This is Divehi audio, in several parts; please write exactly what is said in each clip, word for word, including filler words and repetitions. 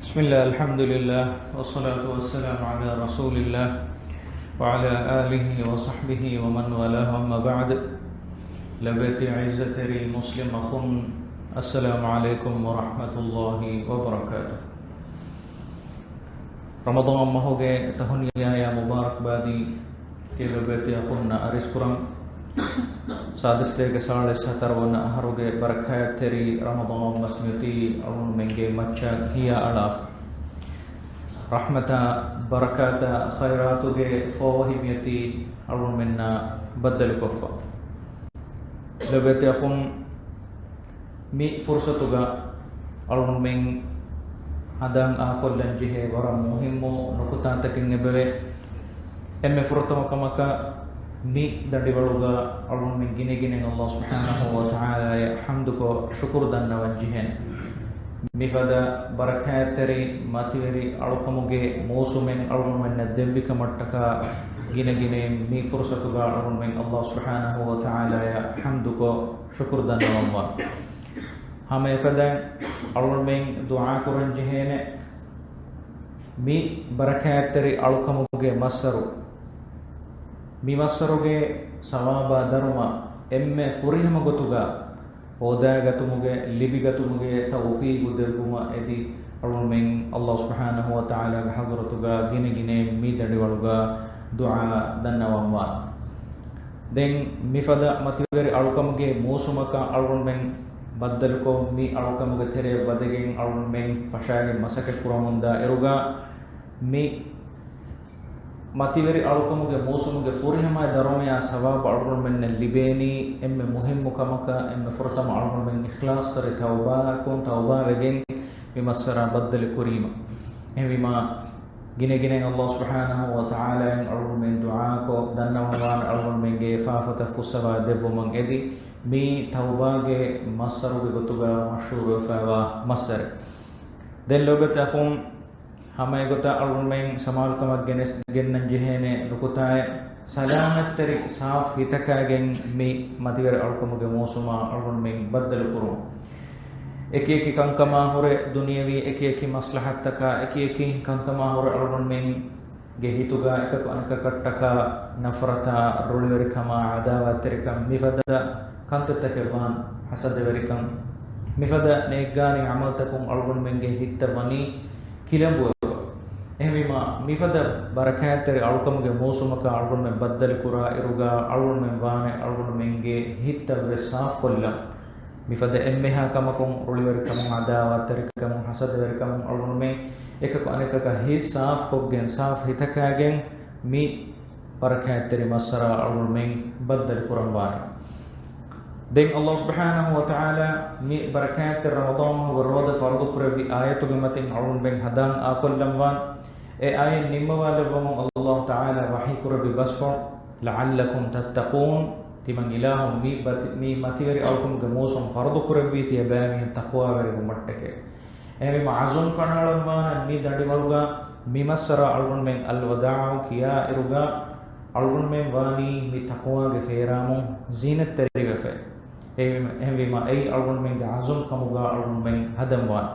بسم الله، الحمد لله، والصلاة والسلام على رسول الله، وعلى آله وصحبه ومن والاه، أما بعد. ލޮބުވެތި ޢިއްޒަތްތެރި މުސްލިމް އަޚުން، السلام عليكم ورحمة الله وبركاته. ރަމަޟާން މަހުގެ ތަހުނިޔާޔާ މުބާރަކްބާދީ ތިޔަ ލޮބުވެތި އަޚުންނަށް އަރިސްކުރަން. ސާދަ ސަތޭކަ ސާޅީސް ހަތަރު ވަނަ އަހަރުގެ ބަރަކާތްތެރި ރަމަޟާން މަސް މިއޮތީ އަޅުގަނޑުމެންގެ މައްޗަށް ހިޔާ އަޅާފަ. ރަޙްމަތާ، ބަރަކާތާ، ޚައިރާތުގެ ފޯވަހި މިއޮތީ އަޅުގަނޑުމެންނާ ބައްދަލުކޮށްފަ. ލޮބުވެތި އަޚުން، މި ފުރުސަތުގަ އަޅުގަނޑުމެން ހަނދާން އާކޮށްލަން ޖެހޭ ވަރަށް މުހިއްމު ނުކުތާތަކެއް އެބަވޭ. އެންމެ ފުރަތަމަ ކަމަކަށް މި ދަނޑިވަޅުގަ އަޅުގަނޑުމެން ގިނަ ގިނައިން ﷲ ސުބްޙާނަހޫ ވަތަޢާލާއަށް ޙަމްދުކޮށް ޝުކުރު ދަންނަވަން ޖެހޭނެ. މިފަދަ ބަރަކާތްތެރި މަތިވެރި އަޅުކަމުގެ މޫސުމެއް އަޅުގަނޑުމެންނަށް ދެއްވި ކަމަށްޓަކާ ގިނަ ގިނައިން މި ފުރުސަތުގަ އަޅުގަނޑުމެން ﷲ ސުބްޙާނަހޫ ވަތަޢާލާއަށް ޙަމްދުކޮށް ޝުކުރު ދަންނަވަންވާނެ. ހަމަ އެފަދައިން އަޅުގަނޑުމެން ދުޢާ ކުރަން ޖެހޭނެ، މި ބަރަކާތްތެރި އަޅުކަމުގެ މައްސަރު، މި މައްސަރުގެ ސަވާބާ ދަރުމަ އެންމެ ފުރިހަމަ ގޮތުގަ ހޯދާގަތުމުގެ، ލިބިގަތުމުގެ ތައުފީގު ދެއްވުމަށް އެދި، އަޅުގަނޑުމެން ﷲ ސުބްޙާނަހޫ ވަތަޢާލާގެ ޙަޟްރަތުގަ ގިނަ ގިނައިން މި ދަނޑިވަޅުގަ ދުޢާ ދަންނަވަންވާނެ. ދެން މިފަދަ މަތިވެރި އަޅުކަމުގެ މޫސުމަކަށް އަޅުގަނޑުމެން ބައްދަލުކޮށް، މި އަޅުކަމުގެ ތެރެއަށް ވަދެގެން އަޅުގަނޑުމެން ފަށާގެން މަސައްކަތް ކުރަމުންދާ އިރުގަ، މި މަތިވެރި އަޅުކަމުގެ މޫސުމުގެ ފުރިހަމަ ދަރުމަޔާ ސަވާބު އަޅުގަނޑުމެންނަށް ލިބޭނީ އެންމެ މުހިއްމު ކަމަކަށް، އެންމެ ފުރަތަމަ އަޅުގަނޑުމެން އިޚްލާޞްތެރި ތައުބާއަކުން ތައުބާވެގެން މި މައްސަރާ ބައްދަލު ކުރީމަ. އެހެންވީމާ، ގިނަ ގިނައިން ﷲ ސުބްޙާނަހޫ ވަތަޢާލާއަށް އަޅުގަނޑުމެން ދުޢާކޮށް ދަންނަވަންވާނެ، އަޅުގަނޑުމެންގެ ފާފަތައް ފުއްސަވާ ދެއްވުމަށް އެދި، މި ތައުބާގެ މައްސަރުގެ ގޮތުގަ މަޝްހޫރުވެފައިވާ މައްސަރެއް. ދެން ލޯބިވެތި އަޚުން، ހަމައެގޮތަށް އަޅުގަނޑުމެން ސަމާލުކަމަށް ގެނެސް، ގެންނަން ޖެހޭނެ ނުކުތާއެއް، ސަލާމަތްތެރި ސާފް ހިތަކާގެން މި މަތިވެރި އަޅުކަމުގެ މޫސުމާ އަޅުގަނޑުމެން ބައްދަލުކުރުން. އެކިއެކި ކަންކަމާ ހުރެ ދުނިޔަވީ އެކިއެކި މަސްލަހަތްތަކާ، އެކިއެކި ކަންކަމާ ހުރެ އަޅުގަނޑުމެންގެ ހިތުގަ އެކަކު އަނެކަކަށްޓަކާ ނަފްރަތާ، ރުޅިވެރިކަމާ، ޢަދާވާތްތެރިކަން، މިފަދަ ކަންތައްތަކެއް ވާން، ޙަސަދަވެރިކަން، މިފަދަ ނޭއްގާނީ ޢަމަލުތަކުން އަޅުގަނޑުމެންގެ ހިތްތައް ވަނީ ކިލަނބުވެފަ. އެހެންވީމާ، މިފަދަ ބަރަކާތްތެރި އަޅުކަމުގެ މޫސުމަކަށް އަޅުގަނޑުމެން ބައްދަލުކުރާ އިރުގަ، އަޅުގަނޑުމެން ވާނެ އަޅުގަނޑުމެންގެ ހިތްތައްވެސް ސާފްކޮށްލަން. މިފަދަ އެންމެހާ ކަމަކުން، ރުޅިވެރިކަމުން، ޢަދާވާތްތެރިކަމުން، ޙަސަދަވެރިކަމުން އަޅުގަނޑުމެން އެކަކު އަނެކަކަށް ހިތް ސާފްކޮށްގެން، ސާފް ހިތަކާގެން މި ބަރަކާތްތެރި މައްސަރާ އަޅުގަނޑުމެން ބައްދަލު ކުރަންވާނެ. ދެން ﷲ ސުބްޙާނަހޫ ވަތަޢާލާ މި ބަރަކާތްތެރި ރަމަޟާން މަހުގެ ރޯދަ ފަރުޟު ކުރެއްވި އާޔަތުގެ މަތިން އަޅުގަނޑުމެން ހަނދާން އާކޮށްލަންވާން. އެ އާޔަތް ނިންމަވާލެއްވަމުން ﷲ ތަޢާލާ ވަޙީ ކުރެއްވި ބަސްފުޅު، لعلكم تتقون، ތިމަން އިލާހު މި ބަތި-، މި މަތިވެރި އަޅުކަމުގެ މޫސުން ފަރުޟު ކުރެއްވީ ތިޔަބައިމީހުން ތަޤްވާވެރިވުމަށްޓަކައި. އެހެންވީމަ ޢަޒުމް ކަނޑައަޅަންވާނެ މި ދަނޑިވަޅުގަ މި މައްސަރާ އަޅުގަނޑުމެން އަލްވަދާޢު ކިޔާ އިރުގަ އަޅުގަނޑުމެން ވާނީ މި ތަޤްވާގެ ފޭރާމުން ޒީނަތްތެރިވެފަ. އެހެން-، އެހެންވީމަ އެއީ އަޅުގަނޑުމެންގެ ޢަޒުމް ކަމުގަ އަޅުގަނޑުމެން ހަދަންވާނެ.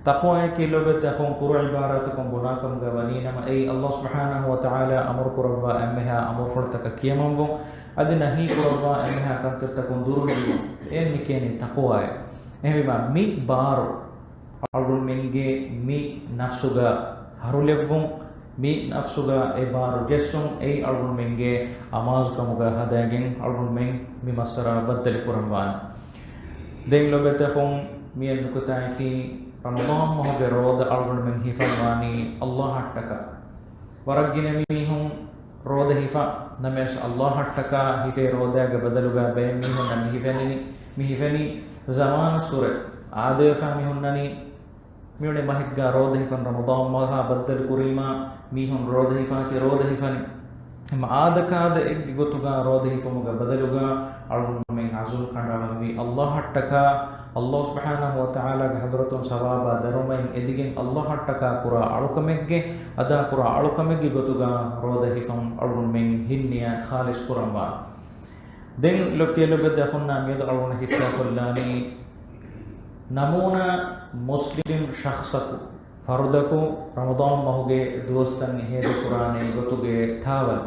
ތަޤްވާއަކީ ލޯބިވެތި އަޚުން ކުރު ޢިބާރާތަކުން ބުނާކަމުގަ ވަނީނަމަ އެއީ ﷲ ސުބްޙާނަހޫ ވަތަޢާލާ އަމުރުކުރައްވާ އެންމެހާ އަމުރުފުޅުތަކަށް ކިޔަމަންވުން، އަދި ނަހީ ކުރައްވާ އެންމެހާ ކަންތައްތަކުން ދުރުހެލުން. އެ މިކިޔަނީ ތަޤްވާއޭ. އެހެންވީމަ މި ބާރު އަޅުގަނޑުމެންގެ މި ނަފްސުގަ ހަރުލެއްވުން، މި ނަފްސުގަ އެ ބާރު ޖެއްސުން، އެއީ އަޅުގަނޑުމެންގެ އަމާޒުކަމުގަ ހަދައިގެން އަޅުގަނޑުމެން މި މައްސަރާ ބައްދަލުކުރަންވާނެ. ދެން ލޯބިވެތި އަޚުން، މިއަދު ނުކުތާއަކީ ރަމަޟާން މަހުގެ ރޯދަ އަޅުގަނޑުމެން ހިފަންވާނީ ﷲ އަށްޓަކާ. ވަރަށް ގިނަ މީހުން ރޯދަ ހިފާ ނަމަވެސް ﷲ އަށްޓަކާ ހިފޭ ރޯދާގެ ބަދަލުގަ ބައެއް މީހުންނަށް މި ހިފެނީ، މި ހިފެނީ ޒަމާނުއްސުރެ އާދަވެފަ މި ހުންނަނީ މިއުޅޭ މަހެއްގަ ރޯދަ ހިފަން ރަމަޟާން މަހާ ބައްދަލު ކުރީމާ، މީހުން ރޯދަ ހިފާތީ ރޯދަ ހިފަނީ. އެމަ އާދަކާދައެއްގެ ގޮތުގަ ރޯދަ ހިފުމުގެ ބަދަލުގަ އަޅުގަނޑުމެން ޢަޒުމް ކަނޑައަޅަންވީ ﷲ އަށްޓަކާ، ﷲ ސުބްޙާނަހޫ ވަތަޢާލާގެ ޙަޟްރަތުން ސަވާބާ ދަރުމައިން އެދިގެން ﷲ އަށްޓަކާ ކުރާ އަޅުކަމެއްގެ، އަދާކުރާ އަޅުކަމެއްގެ ގޮތުގަ ރޯދަ ހިފަން އަޅުގަނޑުމެން ހިންނިޔަތް ޚާލިޞް ކުރަންވާނެ. ދެން ލޯބިވެތި ލޯބިވެތި އަޚުންނާ މިއަދު އަޅުގަނޑު ޙިއްޞާކޮށްލާނީ ނަމޫނާ މުސްލިމް ޝަޚްޞަކު، ފަރުދަކު ރަމަޟާން މަހުގެ ދުވަސްތައް ހޭދަކުރާނެ ގޮތުގެ ތާވަލް.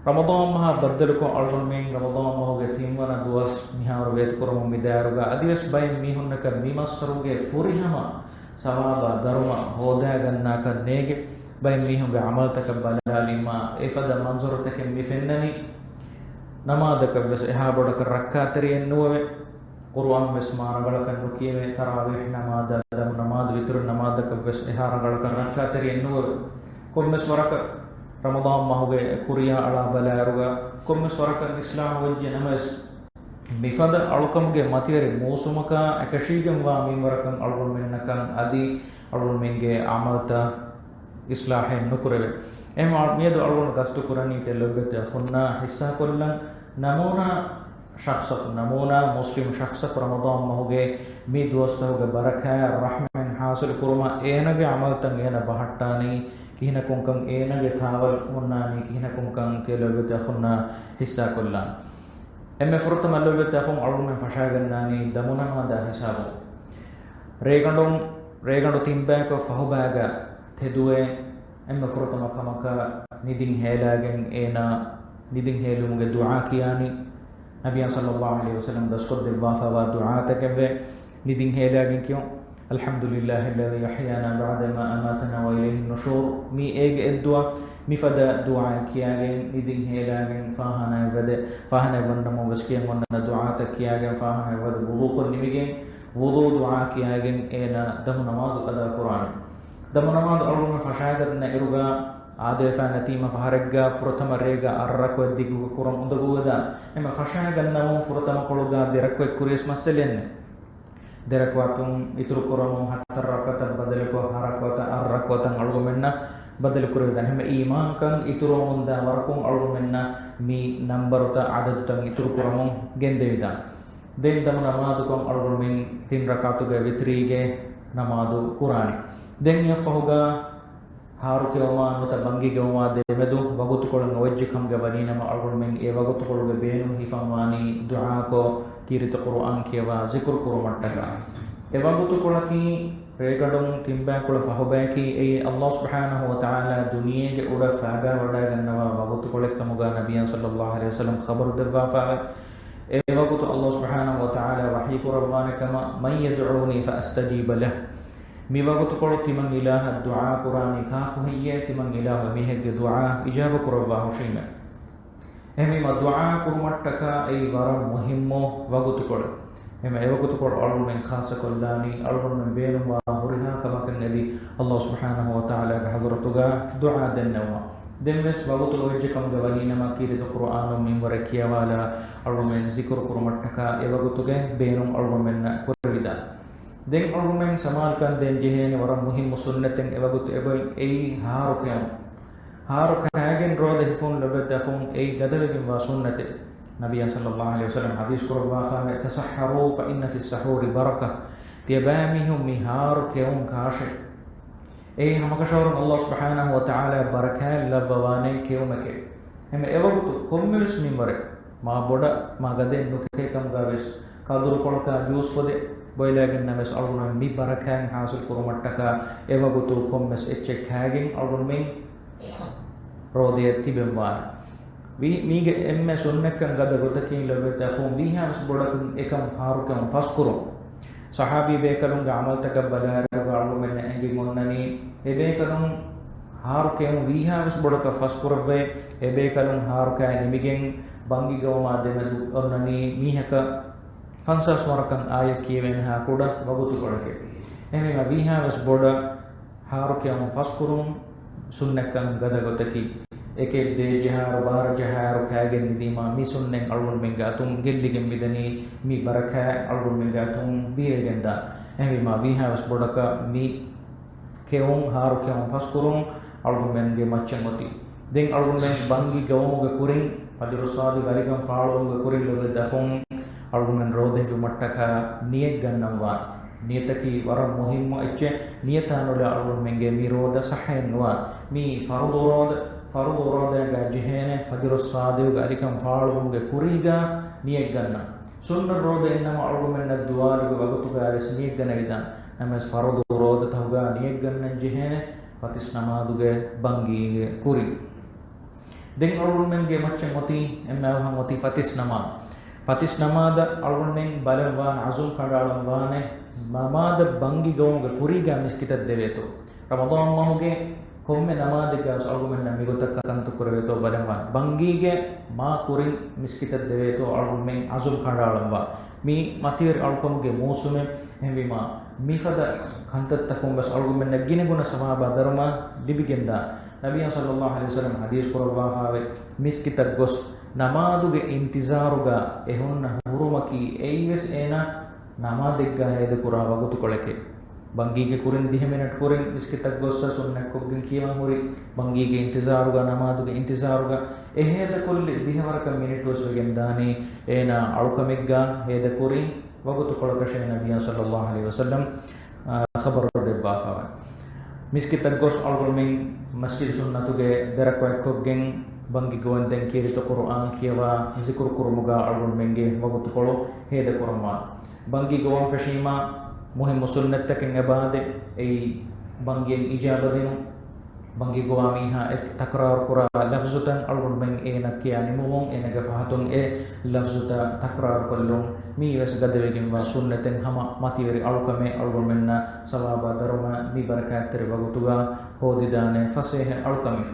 ރަމަޟާން މަހާ ބައްދަލުކޮށް އަޅުގަނޑުމެން ރަމަޟާން މަހުގެ ތިންވަނަ ދުވަސް މިހާރު ވޭތުކުރަމުން މިދާއިރުގަ އަދިވެސް ބައެއް މީހުންނަކަށް މި މައްސަރުގެ ފުރިހަމަ ސަވާބާ ދަރުމަ ހޯދާގަންނާކަށް ނޭގެ، ބައެއް މީހުންގެ ޢަމަލްތަކަށް ބަލާލީމާ، އެފަދަ މަންޒަރުތަކެއް މި ފެންނަނީ. ނަމާދަކަށްވެސް އެހާ ބޮޑަކަށް ރައްކާތެރިއެއް ނުވެ، ޤުރުއާން ވެސް މާ ރަނގަޅަކަށް ނުކިޔެވޭ، ތަރާވީޙް ނަމާދާ، ދަމު ނަމާދު، ވިތުރު ނަމާދަކަށް ވެސް އެހާ ރަނގަޅަކަށް ރައްކާތެރިއެއް ނުވެ. ކޮންމެސް ވަރަކަށް ރަމަޟާން މަހުގެ ކުރިޔާ އަޅާ ބަލާއިރުގަ ކޮންމެސް ވަރަކަށް އިޞްލާޙު ވެއްޖެ ނަމަވެސް، މިފަދަ އަޅުކަމުގެ މަތިވެރި މޫސުމަކާ އެކަށީގެންވާ މިންވަރަކަށް އަޅުގަނޑުމެންނަކަށް އަދި އަޅުގަނޑުމެންގެ ޢަމަލްތައް އިޞްލާޙެއް ނުކުރެވޭ. އެހެން މިއަދު އަޅުގަނޑު ގަސްތު ކުރަނީ ތިޔަ ލޮބުވެތި އަޚުންނާ ޙިއްޞާކޮށްލަން. ނަމޫނާ ޝަޚްޞަކު، ނަމޫނާ މުސްލިމް ޝަޚްޞަކު ރަމަޟާން މަހުގެ މި ދުވަސްތަކުގެ ބަރަކާތް ރަޙްމަތް ޙާޞިލު ކުރުމަށް އޭނަގެ ޢަމަލްތައް އޭނަ ބަހައްޓާނީ ކިހިނަކުންކަން، އޭނަގެ ތާވަލް ހުންނާނީ ކިހިނަކުންކަން ތިޔަ ލޮބުވެތި އަޚުންނާ ޙިއްޞާކޮށްލާން. އެންމެ ފުރަތަމަ ލޮބުވެތި އަޚުން އަޅުގަނޑުމެން ފަށާގަންނާނީ ދަމުނަމާދާ ހިސާބުން. ރޭގަނޑުން، ރޭގަނޑު ތިންބަޔަކަށް ފަހުބައިގަ ތެދުވެ، އެންމެ ފުރަތަމަ ކަމަކަށް ނިދިން ހޭލާގެން އޭނާ ނިދިން ހޭލުމުގެ ދުޢާ ކިޔާނީ. ނަބިޔާ ޞައްލައްލާހު ޢަލައިހި ވަސައްލަމް ދަސްކޮށްދެއްވާފައިވާ ދުޢާތަކެއްވޭ. ނިދިން ހޭލާގެން ކިޔުން، الحمد لله الذي أحيانا بعدما أماتنا وإليه النشور. މީ އޭގެ އެއްދުޢާ. މިފަދަ ދުޢާއެއް ކިޔާގެން ނިދިން ހޭލާގެން ފާހާނާއަށް ވަދެ، ފާހާނާއަށް ވަންނަމުން ވެސް ކިޔަން އޮންނަ ދުޢާތައް ކިޔާގެން ފާހާނާއަށް ވަދެ ވުޟޫކޮށް ނިމިގެން، ވުޟޫ ދުޢާ ކިޔާގެން އޭނާ ދަމު ނަމާދު އަދާ ކުރާނެ. ދަމު ނަމާދު އަޅުގަނޑު ފަށާގަތް އިރުގަ އާދެވިފަ ނެތީމަ ފަހަރެއްގަ ފުރަތަމަ ރޭގަ އަށް ރަކުޢަތް ދިގު ކުރަން އުނދަގޫވެދާނެ. އެމަ ފަށާގަންނަމުން ފުރަތަމަ ކޮޅުގަ ދެ ރަކުޢަތް ކުރިޔަސް މައްސަލައެއް ނެތް. ދެ ރަކުޢަތުން އިތުރު ކުރަމުން ހަތަރު ރަކުޢަތަށް ބަދަލުކޮށް، ހަ ރަކުޢަތަށް، އަށް ރަކުޢަތަށް އަޅުގަނޑުމެންނަށް ބަދަލު ކުރެވިދާނެ. ހަމަ އީމާންކަން އިތުރުވަމުންދާ ވަރަކުން އަޅުގަނޑުމެންނަށް މި ނަންބަރުތައް އަދަދުތައް އިތުރު ކުރަމުން ގެންދެވިދާނެ. ދެން ދަމު ނަމާދުކޮށް އަޅުގަނޑުމެން ތިން ރަކުޢަތުގެ ވިތްރީގެ ނަމާދު ކުރާނެ. ދެން އެއަށްފަހުގަ ހާރު ކެއުމާ ނުވަތަ ބަންގި ގެއުމާ ދެމެދު ވަގުތުކޮޅެއް އޮވެއްޖެ ކަމުގަ ވަނީނަމަ، އަޅުގަނޑުމެން އެ ވަގުތުކޮޅުގެ ބޭނުން ހިފަންވާނީ ދުޢާކޮށް، ކީރިތި ޤުރުއާން ކިޔަވާ، ޒިކުރު ކުރުމަށްޓަކާ. އެ ވަގުތުކޮޅަކީ ރޭގަނޑުން ތިންބައިކުޅަ ފަހުބަޔަކީ އެއީ ﷲ ސުބްޙާނަހޫ ވަތަޢާލާ ދުނިޔޭގެ އުޑަށް ފާގާވަޑައިގަންނަވާ ވަގުތުކޮޅެއް ކަމުގަ ނަބިއްޔާ ޞައްލައްލާހު ޢަލައިހި ވަސައްލަމް ޚަބަރު ދެއްވާފައެވެ. އެ ވަގުތު ﷲ ސުބްޙާނަހޫ ވަތަޢާލާ ވަޙީ ކުރައްވާނެ ކަމަށް، من يدعوني فأستجيب له. މި ވަގުތުކޮޅު ތިމަން އިލާހަށް ދުޢާ ކުރާނީ ކާކު ހެއްޔޭ؟ ތިމަން އިލާހު އެމީހެއްގެ ދުޢާ އިޖާބަ ކުރައްވާ ހުށީމޭ. އެހެންވީމަ ދުޢާ ކުރުމަށްޓަކާ އެއީ ވަރަށް މުހިއްމު ވަގުތުކޮޅެއް. އެހެންވީމަ އެވަގުތުކޮޅު އަޅުގަނޑުމެން ޚާއްޞަކޮށްލާނީ، އަޅުގަނޑުމެން ބޭނުންވާ ހުރިހާ ކަމަކަށް އެދި ﷲ ސުބްޙާނަހޫ ވަތަޢާލާގެ ޙަޟްރަތުގަ ދުޢާ ދެންނެވުމަށް. ދެންވެސް ވަގުތު އޮވެއްޖެ ކަމުގަ ވަނީނަމަ، ކީރިތި ޤުރުއާނުން މިންވަރެއް ކިޔަވާލާ، އަޅުގަނޑުމެން ޒިކުރު ކުރުމަށްޓަކާ އެވަގުތުގެ ބޭނުން އަޅުގަނޑުމެންނަށް ކުރެވިދާނެ. ދެން އަޅުގަނޑުމެން ސަމާލުކަން ދޭން ޖެހޭނެ ވަރަށް މުހިއްމު ސުންނަތެއް އެވަގުތު އެބައޮތް، އެއީ ހާރު ކެއުން. ހާރު ކައިގެން ރޯދަ ހިފުން ލޮބުވެތި އަޚުން އެއީ ގަދަވެގެންވާ ސުންނަތެއް. ނަބިއްޔާ ޞައްލައްލާހު ޢަލައިހި ވަސައްލަމް ޙަދީޘް ކުރައްވާފައިވޭ، تسحروا فإن في السحور بركة. ތިޔަބައިމީހުން މި ހާރު ކެއުން ކާށޭ. އެއީ ހަމަކަށަވަރުން ﷲ ސުބްޙާނަހޫ ވަތަޢާލާ ބަރަކާތް ލައްވަވާނެ ކެއުމެކޭ. އެހެންވެ އެވަގުތު ކޮންމެވެސް މިންވަރެއް މާ ބޮޑަށް މާ ގަދައެއް ނުކެއޭ ކަމުގަ ވެސް، ކަނދުރުކޮޅަކާ ޖޫސް ފޮދެއް ބޮއިލައިގެންނަމަވެސް އަޅުގަނޑުމެން މި ބަރަކާތް ޙާޞިލް ކުރުމަށްޓަކާ އެވަގުތު ކޮންމެސް އެއްޗެއް ކައިގެން އަޅުގަނޑުމެން ރޯދަޔަށް ތިބެންވާނެ. ވީ-، މީގެ އެންމެ ސުންނަތްކަން ގަދަ ގޮތަކީ ލޮބުވެތި އަޚުން ވީހާވެސް ބޮޑަކުން އެކަން ހާރުކެއުން ފަސްކުރުން. ޞަޙާބީ ބޭކަލުންގެ ޢަމަލްތަކަށް ބަލާއިރުގަ އަޅުގަނޑުމެންނަށް އެނގި އޮންނަނީ، އެބޭކަލުން ހާރުކެއުން ވީހާވެސް ބޮޑަކަށް ފަސްކުރައްވައި، އެބޭކަލުން ހާރުކައި ނިމިގެން ބަންގި ގައުމާ ދެމެދު އޮންނަނީ މީހަކަށް ފަންސާސް ވަރަކަށް އާޔަތް ކިޔެވޭނެހާ ކުޑަ ވަގުތުކޮޅެކޭ. އެހެންވީމަ ވީހާވެސް ބޮޑަށް ހާރުކެއުން ފަސްކުރުން ސުންނަތްކަން ގަދަ ގޮތަކީ، އެކެއް ދޭއް ޖަހާއިރު ބާރަ ޖަހާއިރު ކައިގެން ނިދީމާ މި ސުންނަތް އަޅުގަނޑުމެންގެ އަތުން ގެއްލިގެން މިދަނީ، މި ބަރަކާތް އަޅުގަނޑުމެންގެ އަތުން ބީވެގެންދާ. އެހެންވީމާ ވީހާވެސް ބޮޑަކަށް މި ކެއުން، ހާރު ކެއުން ފަސްކުރުން އަޅުގަނޑުމެންގެ މައްޗަށް އޮތީ. ދެން އަޅުގަނޑުމެން ބަންގި ގައުމުގެ ކުރިން، ފަޖުރުއްޞާދިޤް އަލިކަން ފާޅުވުމުގެ ކުރިން ލޮބުވެތި އަޚުން އަޅުގަނޑުމެން ރޯދަ ހިފުމަށްޓަކާ ނިޔަތް ގަންނަންވާނެ. ނިޔަތަކީ ވަރަށް މުހިއްމު އެއްޗެއް. ނިޔަތާ ނުލާ އަޅުގަނޑުމެންގެ މި ރޯދަ ޞައްޙައެއް ނުވާނެ. މީ ފަރުޟު ރޯދަ، ފަރުޟު ރޯދައިގަ ޖެހޭނެ ފަޖުރުއްޞާދިޤްގެ އަލިކަން ފާޅުވުމުގެ ކުރީގަ ނިޔަތް ގަންނަން. ސުންނަ ރޯދައިންނަމަ އަޅުގަނޑުމެންނަށް ދުވާލުގެ ވަގުތުގަ ވެސް ނިޔަތް ގަނެވިދާނެ. ނަމަވެސް ފަރުޟު ރޯދަތަކުގަ ނިޔަތްގަންނަން ޖެހޭނެ ފަތިސް ނަމާދުގެ ބަންގީގެ ކުރިން. ދެން އަޅުގަނޑުމެންގެ މައްޗަށް އޮތީ އެންމެ އަވަހަށް އޮތީ ފަތިސް ނަމާދު. ފަތިސް ނަމާދަށް އަޅުގަނޑުމެން ބަލަން ވާން އަޒުމް ކަނޑައަޅަން ވާނެ، ނަމާދަށް ބަންގި ގޮވުމުގެ ކުރީގަ މިސްކިތަށް ދެވޭތޯ. ރަމަޟާން މަހުގެ ކޮންމެ ނަމާދެއްގަވެސް އަޅުގަނޑުމެންނަށް މިގޮތަށް ކަންތައް ކުރެވޭތޯ ބަލަންވާން. ބަންގީގެ މާ ކުރިން މިސްކިތަށް ދެވޭތޯ އަޅުގަނޑުމެން އަޒުމް ކަނޑައަޅަންވާން. މީ މަތިވެރި އަޅުކަމުގެ މޫސުމެއް. އެހެންވީމާ، މިފަދަ ކަންތައްތަކުން ވެސް އަޅުގަނޑުމެންނަށް ގިނަގުނަ ސަވާބާ ދަރުމަ ލިބިގެންދާނެ. ނަބިއްޔާ ޞައްލައްލާހު ޢަލައިހި ވަސައްލަމަ ޙަދީޘް ކުރައްވާފައިވޭ، މިސްކިތަށް ގޮސް ނަމާދުގެ އިންތިޒާރުގަ އެ ހުންނަ ހުރުމަކީ އެއީވެސް އޭނާ ނަމާދެއްގަ ހޭދަކުރާ ވަގުތުކޮޅެކޭ. ބަންގީގެ ކުރިން ދިހަ މިނެޓް ކުރިން މިސްކިތަށް ގޮއްސަ ސުންނަތްކޮށްގެން ކިޔަވަން ހުރި، ބަންގީގެ އިންތިޒާރުގަ، ނަމާދުގެ އިންތިޒާރުގަ އެ ހޭދަކޮށްލި ދިހަވަރަކަށް މިނެޓުވެސް ވެގެންދާނީ އޭނާ އަޅުކަމެއްގަ ހޭދަކުރި ވަގުތުކޮޅަކަށޭ ނަބިއްޔާ ޞައްލައްލާހު ޢަލައިހި ވަސައްލަމް، އާ، ޚަބަރު ދެއްވާފައިވަނީ. މިސްކިތަށް ގޮސް އަޅުގަނޑުމެން މަސްޖިދު ސުންނަތުގެ ދެރަކުޢަތްކޮށްގެން ބަންގި ގޮވަންދެން ކީރިތި ޤުރުއާން ކިޔަވާ ޒިކުރު ކުރުމުގަ އަޅުގަނޑުމެންގެ ވަގުތުކޮޅު ހޭދަކުރަންވާނެ. ބަންގި ގޮވަން ފެށީމާ މުހިއްމު ސުންނަތްތަކެއް އެބައާދެ، އެއީ ބަންގިއަށް އިޖާބަ ދިނުން، ބަންގި ގޮވާ މީހާ އެ ތަކްރާރު ކުރާ ލަފްޒުތައް އަޅުގަނޑުމެން އޭނަ ކިޔާ ނިމުމުން އޭނަގެ ފަހަތުން އެ ލަފްޒުތައް ތަކްރާރު ކޮށްލުން. މީ ވެސް ގަދަވެގެންވާ ސުންނަތެއް. ހަމަ މަތިވެރި އަޅުކަމެއް އަޅުގަނޑުމެންނަށް ސަވާބާ ދަރުމަ މި ބަރަކާތްތެރި ވަގުތުގަ ހޯދިދާނެ ފަސޭހަ އަޅުކަމެއް.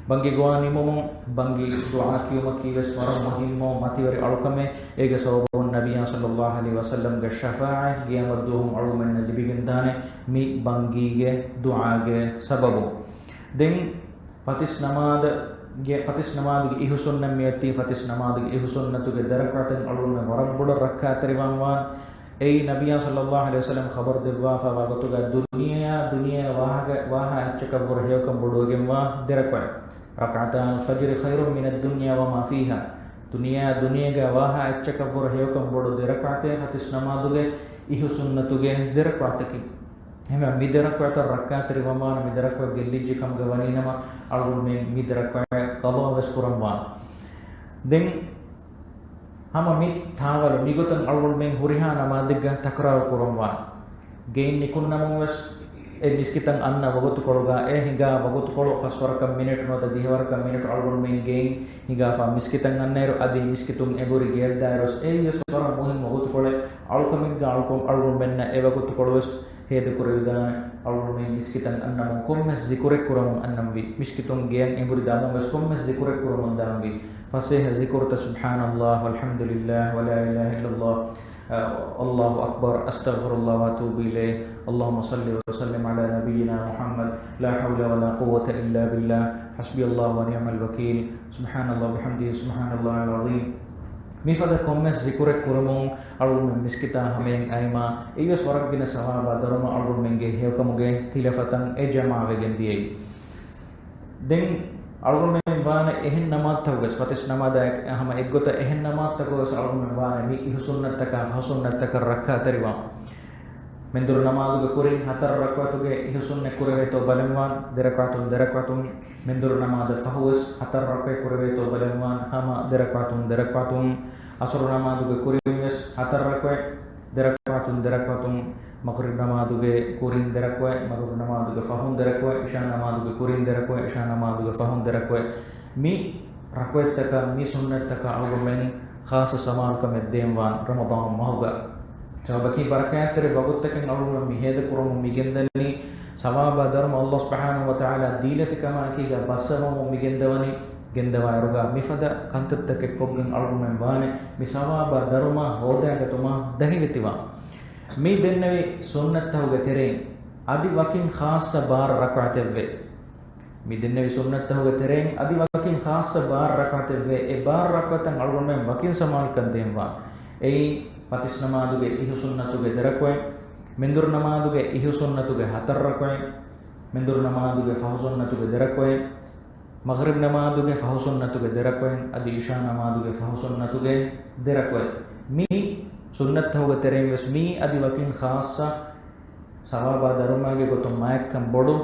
ބަންގި ގޮވާ ނިމުމުން ބަންގި ދުޢާ ކިޔުމަކީ ވެސް ވަރަށް މުހިއްމު މަތިވެރި އަޅުކަމެއް. އޭގެ ސަބަބުން ނަބިއްޔާ ޞައްލައްލާހު ޢަލައިހި ވަސައްލަމްގެ ޝަފާޢަތް ޤިޔާމަތްދުވަހު އަޅުގަނޑުމެންނަށް ލިބިގެންދާނެ މި ބަންގީގެ ދުޢާގެ ސަބަބުން. ދެން ފަތިސް ނަމާދުގެ، ފަތިސް ނަމާދުގެ އިހު ސުންނަތް މިއޮތީ، ފަތިސް ނަމާދުގެ އިހު ސުންނަތުގެ ދެރަކުޢަތެއް އަޅުގަނޑުމެން ވަރަށް ބޮޑަށް ރައްކާތެރިވާންވާން. އެއީ ނަބިއްޔާ ޞައްލައްލާހު ޢަލައިހި ވަސައްލަމް ޚަބަރު ދެއްވާފައިވާ ގޮތުގަ ދުނިޔެއާ، ދުނިޔެއާ ވާހަކަ، ވާހާ އެއްޗަކަށްވުރެ ހެޔޮކަން ބޮޑުވެގެންވާ ދެރަކުޢަތް. ركعتا الفجر خير من الدنيا وما فيها. ދުނިޔެއާ، ދުނިޔޭގަ ވާހާ އެއްޗަކަށްވުރެ ހެޔޮކަން ބޮޑު ދެރަކުޢަތޭ ފަތިސް ނަމާދުގެ އިހު ސުންނަތުގެ ދެރަކުޢަތަކީ. އެހެންވެ، މި ދެރަކުޢަތަށް ރައްކާތެރިވަންވާނެ، މި ދެރަކުޢަތް ގެއްލިއްޖެ ކަމުގަ ވަނީނަމަ، އަޅުގަނޑުމެން މި ދެރަކުޢަތް ޤަޟާވެސް ކުރަންވާނެ. ދެން ހަމަ މި ތާވަލު މިގޮތަށް އަޅުގަނޑުމެން ހުރިހާ ނަމާދެއްގަ ތަކްރާރު ކުރަންވާނެ. ގެއިން ނިކުންނަމުން ވެސް އެ މިސްކިތަށް އަންނަ ވަގުތުކޮޅުގަ އެ ހިނގާ ވަގުތުކޮޅު ފަސްވަރަކަށް މިނެޓު ނުވަތަ ދިހަވަރަކަށް މިނެޓު އަޅުގަނޑުމެން ގެއިން ހިނގާފަ މިސްކިތަށް އަންނައިރު އަދި މިސްކިތުން އެނބުރި ގެއަށްދާއިރު ވެސް އެއީވެސް ވަރަށް މުހިންމު ވަގުތުކޮޅެއް. އަޅުކަމެއްގަ އަޅުކަ-، އަޅުގަނޑުމެންނަށް އެ ވަގުތުކޮޅު ވެސް ހޭދަކުރެވިދާނެ. އަޅުގަނޑުމެން މިސްކިތަށް އަންނަމުން ކޮންމެސް ޒިކުރެއް ކުރަމުން އަންނަންވީ. މިސްކިތުން ގެއަށް އެނބުރި ދާމުން ވެސް ކޮންމެސް ޒިކުރެއް ކުރަމުން ދާންވީ. ފަސޭހަ ޒިކުރުތައް سبحان الله والحمد لله ولا إله إلا الله، الله أكبر، أستغفر الله وأتوب إليه، اللهم صل وسلم على نبينا محمد، لا حول ولا قوة إلا بالله، حسبي الله ونعم الوكيل، سبحان الله وبحمده، سبحان الله العظيم. މިފަދަ ކޮންމެސް ޒިކުރެއް ކުރަމުން އަޅުގަނޑުމެން މިސްކިތާ ހަމަޔަށް އައީމާ، އެއީވެސް ވަރަށް ގިނަ ސަވާބާ ދަރުމަ އަޅުގަނޑުމެންގެ ހެޔޮކަމުގެ ތިލަފަތަށް އެ ޖަމާވެގެން ދިޔައީ. ދެން އަޅުގަނޑުމެން ވާނެ އެހެން ނަމާދުތަކުގަސް، ފަތިސް ނަމާދާ އެކ-، ހަމަ އެއްގޮތަށް އެހެން ނަމާދުތަކުގަސް އަޅުގަނޑުމެން ވާނެ މި އިހު ސުންނަތްތަކާ ފަހު ސުންނަތްތަކަށް ރައްކާތެރިވާން. މެންދުރު ނަމާދުގެ ކުރިން ހަތަރު ރަކުޢަތުގެ އިހު ސުންނަތް ކުރެވޭތޯ ބަލަންވާން، ދެ ރަކުޢަތުން ދެ ރަކުޢަތުން. މެންދުރު ނަމާދަށް ފަހުވެސް ހަތަރު ރަކުޢަތް ކުރެވޭތޯ ބަލަންވާން، ހަމަ ދެ ރަކުޢަތުން ދެ ރަކުޢަތުން. ޢަޞުރު ނަމާދުގެ ކުރިން ވެސް ހަތަރު ރަކުޢަތް، ދެ ރަކުޢަތުން ދެ ރަކުޢަތުން. މަޣްރިބް ނަމާދުގެ ކުރިން ދެ ރަކުޢަތް، މަޣްރިބް ނަމާދުގެ ފަހުން ދެ ރަކުޢަތް، ޢިޝާ ނަމާދުގެ ކުރިން ދެ ރަކުޢަތް، ޢިޝާ ނަމާދުގެ ފަހުން ދެ ރަކުޢަތް. މި ރަކުޢަތްތަކަށް، މި ސުންނަތްތަކަށް އަޅުގަނޑުމެން ޚާއްޞަ ސަމާލުކަމެއް ދޭންވާން ރަމަޟާން މަހުގަ. ސަބަބަކީ ބަރަކާތްތެރި ވަގުތުތަކެއް އަޅުގަނޑުމެން މި ހޭދަކުރަމުން މިގެންދަނީ، ސަވާބާ ދަރުމަ ﷲ ސުބްޙާނަހޫ ވަތަޢާލާ ދީލަތި ކަމާއެކީގަ ބައްސަވަމުން މިގެންދަވަނީ. ގެންދަވާއިރުގަ މިފަދަ ކަންތައްތަކެއް ކޮށްގެން އަޅުގަނޑުމެން ވާނެ، މި ސަވާބާ ދަރުމަ ހޯދާގަތުމަށް ދަހިވެތިވާން. މި ދެންނެވި ސުންނަތްތަކުގެ ތެރެއިން އަދި ވަކިން ޚާއްޞަ ބާރަ ރަކުޢަތެއްވޭ. މި ދެންނެވި ސުންނަތްތަކުގެ ތެރެއިން އަދި ވަކިން ޚާއްޞަ ބާރަ ރަކުޢަތެއްވޭ. އެ ބާރަ ރަކުޢަތަށް އަޅުގަނޑުމެން ވަކިން ސަމާލުކަން ދޭންވާން. އެއީ، ފަތިސް ނަމާދުގެ އިހު ސުންނަތުގެ ދެ ރަކުޢަތް، މެންދުރު ނަމާދުގެ އިހު ސުންނަތުގެ ހަތަރު ރަކުޢަތް، މެންދުރު ނަމާދުގެ ފަހު ސުންނަތުގެ ދެ ރަކުޢަތް، މަޣްރިބް ނަމާދުގެ ފަހު ސުންނަތުގެ ދެ ރަކުޢަތް، އަދި ޢިޝާ ނަމާދުގެ ފަހު ސުންނަތުގެ ދެ ރަކުޢަތް. މި ސުންނަތްތަކުގެ ތެރެއިން ވެސް މީ އަދި ވަކިން ޚާއްޞަ ސަވާބާ ދަރުމައިގެ ގޮތުން މާތްކަން ބޮޑު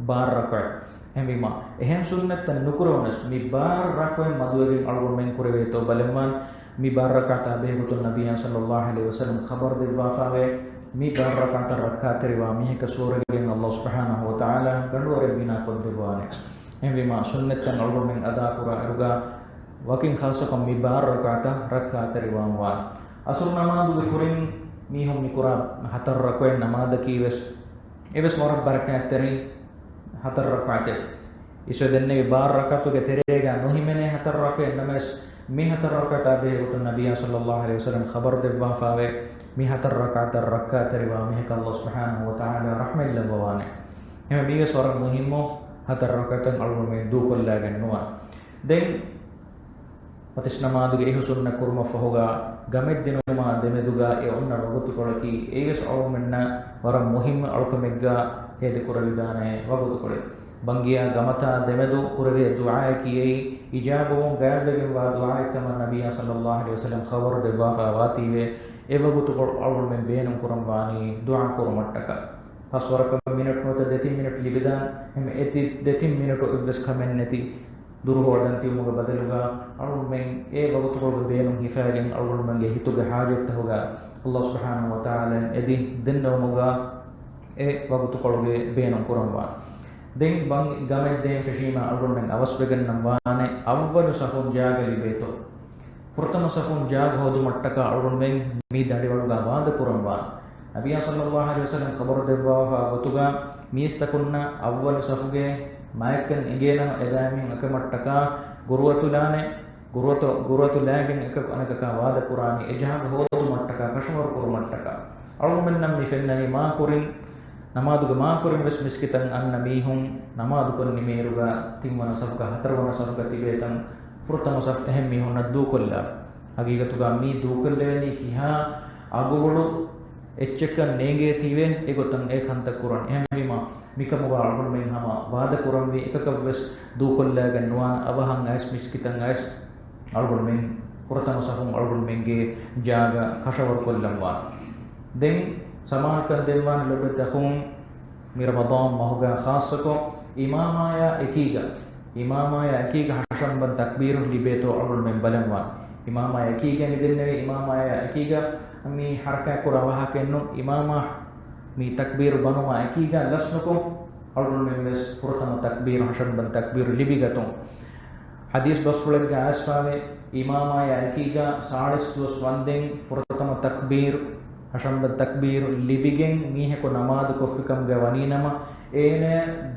ބާރަ ރަކުޢަތް. އެހެންވީމާ، އެހެން ސުންނަތްތައް ނުކުރެވުނަސް، މި ބާރަ ރަކުޢަތް މަދުވެގެން އަޅުގަނޑުމެން ކުރެވޭތޯ ބަލަންވާން. މި ބާރަ ރަކުޢަތާ ބެހޭގޮތުން ނަބިއްޔާ ޞައްލައްލާހު ޢަލައިހި ވަސައްލަމް ޚަބަރު ދެއްވާފައިވޭ، މި ބާރަ ރަކާތަށް ރައްކާތެރިވާ މީހަކަށް ސުވަރުގެގެން އަލްލާހު ސުބްޙާނަހު ވަތަޢާލާ ގަނޑުވަރެއް ބިނާކޮށްދެއްވާނެ. އެހެންވީމާ، ސުންނަތްތައް އަޅުގަނޑުމެން އަދާކުރާ އިރުގަ ވަކިން ޚާއްޞަކޮށް މި ބާރަ ރަކާތަށް ރައްކާތެރިވާން ވާނެ. އަސުރު ނަމާދުގެ ކުރިން މީހުން މި ކުރާ ހަތަރު ރަކުޢަތް ނަމާދަކީ ވެސް، އެވެސް ވަރަށް ބަރަކާތްތެރި ހަތަރު ރަކުޢަތެއް. އިސްވެ ދެންނެވި ބާރަ ރަކާތުގެ ތެރޭގަ ނުހިމެނޭ ހަތަރު ރަކުޢަތް ނަމަވެސް، މި ހަތަރު ރަކުޢަތާ ބެހޭ ގޮތުން ނަބިއްޔާ ޞައްލައްލާހު ޢަލައިހި ވަސައްލަމް ޚަބަރު ދެއްވާފައިވޭ، މި ހަތަރު ރަކާތަށް ރައްކާތެރިވާ މީހަކަށް އަލްލާހު ސުބްޙާނަހު ވަތަޢާލާ ރަޙްމަތް ލައްވަވާނެ. އެހެންވެ މީވެސް ވަރަށް މުހިއްމު ހަތަރު ރަކުޢަތަށް އަޅުގަނޑުމެން ދޫކޮށްލާގެން ނުވާން. ދެން ފަތިސް ނަމާދުގެ އިހު ސުންނަ ކުރުމަށްފަހުގަ ގަމެއްދިނުމާ ދެމެދުގަ އެ އޮންނަ ވަގުތުކޮޅަކީ އެއީވެސް އަޅުގަނޑުމެންނަށް ވަރަށް މުހިއްމު އަޅުކަމެއްގަ ހޭދަކުރެވިދާނެ ވަގުތުކޮޅެއް. ބަންގިޔާ ގަމަތާ ދެމެދު ކުރެވޭ ދުޢާއަކީ އެއީ އިޖާބަވުން ގާތްވެގެންވާ ދުޢާއެއްކަމަށް ނަބިއްޔާ ޞައްލައްލާހު ޢަލައިހި ވަސައްލަމް ޚަބަރު ދެއްވާފައި ވާތީވެ، އެ ވަގުތުކޮޅު އަޅުގަނޑުމެން ބޭނުންކުރަންވާނީ ދުޢާ ކުރުމަށްޓަކާ. ފަސް ވަރަކަށް މިނެޓު ނުވަތަ ދެތިން މިނެޓު ލިބިދާނެ. އެހެން އެ ދެތިން މިނެޓު އެއްވެސް ކަމެއް ނެތި ދުރު ހޯދަން ތިބުމުގެ ބަދަލުގަ އަޅުގަނޑުމެން އެ ވަގުތުކޮޅުގެ ބޭނުން ހިފައިގެން އަޅުގަނޑުމެންގެ ހިތުގެ ޙާޖަތްތަކުގަ އަލްލާހު ސުބްޙާނަހު ވަތަޢާލާއަށް އެދި ދެންނެވުމުގަ އެ ވަގުތުކޮޅުގެ ބޭނުން ކުރަންވާނެ. ދެން ބަން ގަމެއް ދޭން ފެށީމާ އަޅުގަނޑުމެން އަވަސްވެގަންނަން ވާނެ އައްވަލު ސަފުން ޖާގަ ލިބޭތޯ. ފުރަތަމަ ސަފުން ޖާގަ ހޯދުމަށްޓަކާ އަޅުގަނޑުމެން މި ދަނޑިވަޅުގަ ވާދަ ކުރަންވާނެ. ނަބިއްޔާ ޞައްލައްލާހު ޢަލައިހި ވަސައްލަމް ޚަބަރު ދެއްވާފަ ގޮތުގަ މީސްތަކުންނަށް އައްވަލު ސަފުގެ މައެއްކަން އެނގޭނަމަ އެބައިމީހުން އެކަމަށްޓަކާ ގުރުއަތުލާނެ، ގުރުއަތު، ގުރުއަތުލާގެން އެކަކު އަނެކަކާ ވާދަ ކުރާނީ އެ ޖާގަ ހޯދުމަށްޓަކާ، ކަށަވަރު ކުރުމަށްޓަކާ. އަޅުގަނޑުމެންނަށް މި ފެންނަނީ މާކުރިން، ނަމާދުގެ މާކުރިން ވެސް މިސްކިތަށް އަންނަ މީހުން ނަމާދުކޮށް ނިމޭއިރުގަ ތިންވަނަ ސަފުގަ ހަތަރުވަނަ ސަފުގަ ތިބޭތަން ފުރަތަމަ ސަފު އެހެން މީހުންނަށް ދޫކޮށްލާފަ. ހަގީގަތުގަ މީ ދޫކޮށްލެވެނީ ކިހާ އަގުބޮޑު އެއްޗެއްކަން ނޭނގޭތީވެ އެގޮތަށް އެ ކަންތައް ކުރަން. އެހެންވީމަ، މިކަމުގަ އަޅުގަނޑުމެން ހަމަ ވާދަ ކުރަންވީ އެކަކަށްވެސް ދޫކޮށްލާގެން ނުވާން، އަވަހަށް އައިސް މިސްކިތަށް އައިސް އަޅުގަނޑުމެން ފުރަތަމަ ސަފުން އަޅުގަނޑުމެންގެ ޖާގަ ކަށަވަރުކޮށްލަންވާން. ދެން ސަމާލުކަން ދެންވާން ލޮބުވެތި އަޚުން، މި ރަމަޟާން މަހުގަ ޚާއްޞަކޮށް އިމާމާޔާ އެކީގަ، އިމާމާޔާ އެކީގަ ހަށަނބަން ތަކްބީރު ލިބޭތޯ އަޅުގަނޑުމެން ބަލަންވާން. އިމާމާޔާ އެކީގަ މިދެންނެވި އިމާމާޔާ އެކީގަ މި ހަރަކާތްކުރާ ވާހަކައެއް ނޫން. އިމާމާ މި ތަކްބީރު ބަނުމާ އެކީގަ ލަސްނުކޮށް، އަޅުގަނޑުމެން ވެސް ފުރަތަމަ ތަކްބީރު، ހަށަނބަން ތަކްބީރު ލިބިގަތުން. ޙަދީޘް ބަސްފުޅެއްގަ އައިސްފާވޭ، އިމާމާޔާ އެކީގަ ސާޅީސް ދުވަސް ވަންދެން ފުރަތަމަ ތަކްބީރު، ހަށަނބަން ތަކްބީރު ލިބިގެން މީހަކު ނަމާދު ކޮށްފިކަމުގަ ވަނީނަމަ، އޭނަ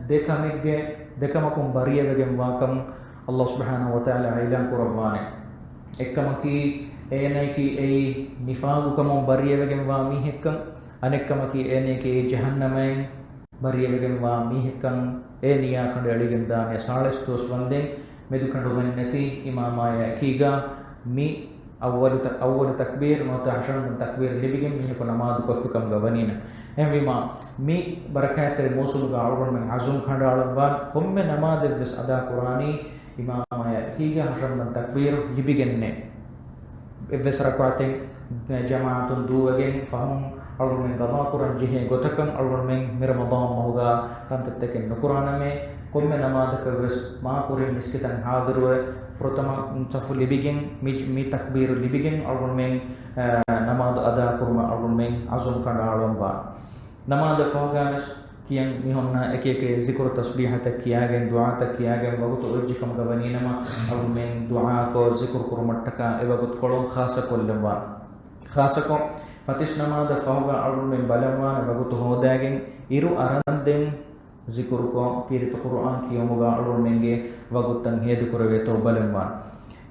ދެ ކަމެއްގެ، ދެ ކަމަކުން ބަރީއަވެގެން ވާކަން އަލްލާހު ސުބްޙާނަހު ވަތަޢާލާ އިޢުލާން ކުރައްވާނެ. އެއްކަމަކީ، އޭނައަކީ އެއީ ނިފާގުކަމުން ބަރީއަވެގެންވާ މީހެއްކަން، އަނެއްކަމަކީ، އޭނައަކީ އެއީ ޖަހަންނަމައިން ބަރީއަވެގެންވާ މީހެއްކަން އެ ނިޔާ ކަނޑައެޅިގެންދާނެ. ސާޅީސް ދުވަސް ވަންދެން މެދުކެނޑުމެއްނެތި އިމާމާޔާ އެކީގަ މި އައްވަލު ތަ-، އައްވަލު ތަކްބީރު ނުވަތަ ހަށަންބަން ތަކްބީރު ލިބިގެން މީހަކު ނަމާދު ކޮށްފިކަމުގަ ވަނީނަ. އެހެންވީމާ، މި ބަރަކާތްތެރި މޫސުމުގަ އަޅުގަނޑުމެން ޢަޒުމް ކަނޑައަޅަންވާން ކޮންމެ ނަމާދެއްވެސް އަދާކުރާނީ އިމާމާޔާ އެކީގަ ހަށަންބަން ތަކްބީރު ލިބިގެންނޭ. އެއްވެސް ރަކުޢަތެއް ޖަމާޢަތުން ދޫވެގެން ފަހުން އަޅުގަނޑުމެން ޤަޟާކުރަން ޖެހޭ ގޮތަކަށް އަޅުގަނޑުމެން މި ރަމަޟާން މަހުގަ ކަންތައްތަކެއް ނުކުރާނަމޭ. ކޮންމެ ނަމާދަކަށްވެސް މާކުރިން މިސްކިތަށް ޙާޟިރުވެ، ފުރަތަމަ ސަފު ލިބިގެން، މި، މި ތަކްބީރު ލިބިގެން އަޅުގަނޑުމެން، އާ، ނަމާދު އަދާކުރުމަށް އަޅުގަނޑުމެން ޢަޒުމް ކަނޑައަޅަންވާން. ނަމާދަށް ފަހުގަވެސް ކިޔަން މި ހުންނަ އެކި އެކި ޒިކުރު ތަސްބީޙަތައް ކިޔާގެން، ދުޢާތައް ކިޔާގެން ވަގުތު އޮތްޖެކަމުގަ ވަނީނަމަ، އަޅުގަނޑުމެން ދުޢާކޮށް ޒިކުރު ކުރުމަށްޓަކާ އެ ވަގުތުކޮޅު ޚާއްޞަކޮށްލަންވާން. ޚާއްޞަކޮށް، ފަތިސް ނަމާދަށް ފަހުގަ އަޅުގަނޑުމެން ބަލަންވާނެ ވަގުތު ހޯދާގެން، އިރު އަރަންދެން ޒިކުރުކޮށް، ކީރިތި ޤުރުއާން ކިޔުމުގަ އަޅުގަނޑުމެންގެ ވަގުތުތައް ހޭދަކުރެވޭތޯ ބަލަންވާން.